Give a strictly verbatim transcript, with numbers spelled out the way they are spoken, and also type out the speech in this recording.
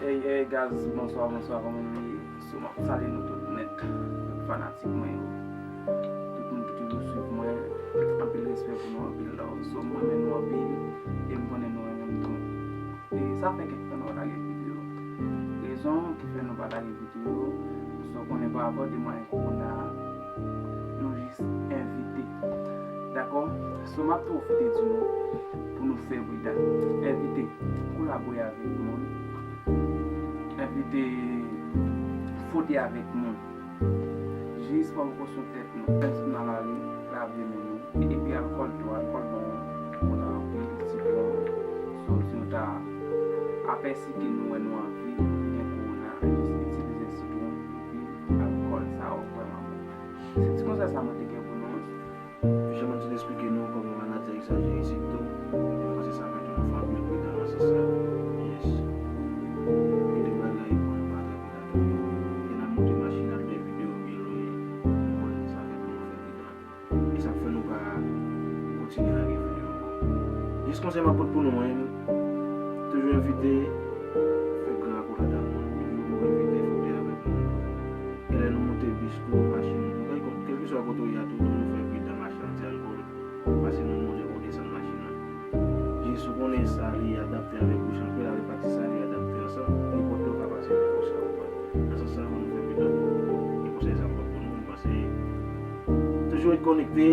Hey, hey, guys, bonswa, bonswa, kòman nou ye? So, m ap salye nou tout nèt, tout fanatik mwen yo. Tout moun ki toujou swiv mwen, anpil respè pou nou, anpil love. So, m renmen nou anpil, e m konnen nou renmen m tou. E sa fè kèk tan nou pa lage videyo. Rezon ki fè nou pa lage videyo, so, konnen pa rapò de mwayen kowona a, nou jis envite. Dakò? So, m ap pwofite di nou pou nou fè pridan. Envite, kolabore avèk moun. Envite, fwote avèk moun. Jis fè prekosyon tèt nou. Menm si nou nan lari, lave men nou. Epi alkòl tou, alkòl bon pou kowona anpil, sitwon. So, si nou ta apèsi ke nou wè nou anvi gen kowona, jis itilize sitwon epi alkòl, sa yo vrèman bon. Se ti konsèy sa mwen te gen pou nou. Fisherman te eksplike nou kòman maladi a egzajere isit tou. E m panse sa fè tou nou fè anpil pridan nan sans sa. Yes. Gen de bagay pou nou pa trè pridan tou. E n ap monte machin, n ap fè videyo byen lwen. M konnen sa fè tou nou fè pridan. E sa fè nou pa kontinye lage videyo ankò. Jis konsèy m ap pote pou nou menm, toujou envite, fè gran akolad ak moun. Toujou envite, fwote avèk moun. E lè nou monte bis tou, machin tou, kèlkeswa kote w ye a tou, toujou fè pridan mache anti alkòl. Pase nan mounen pou desann machin nan. Jis ou konnen sa li adapte avèk bouch anpil, avèk pati sa li adapte ansanm, nenpòt lè w ka pase nenpòt sa ou pa. Nan sans sa, fò nou fè pridan. E konsèy sa m pote pou nou, m panse toujou ret konekte,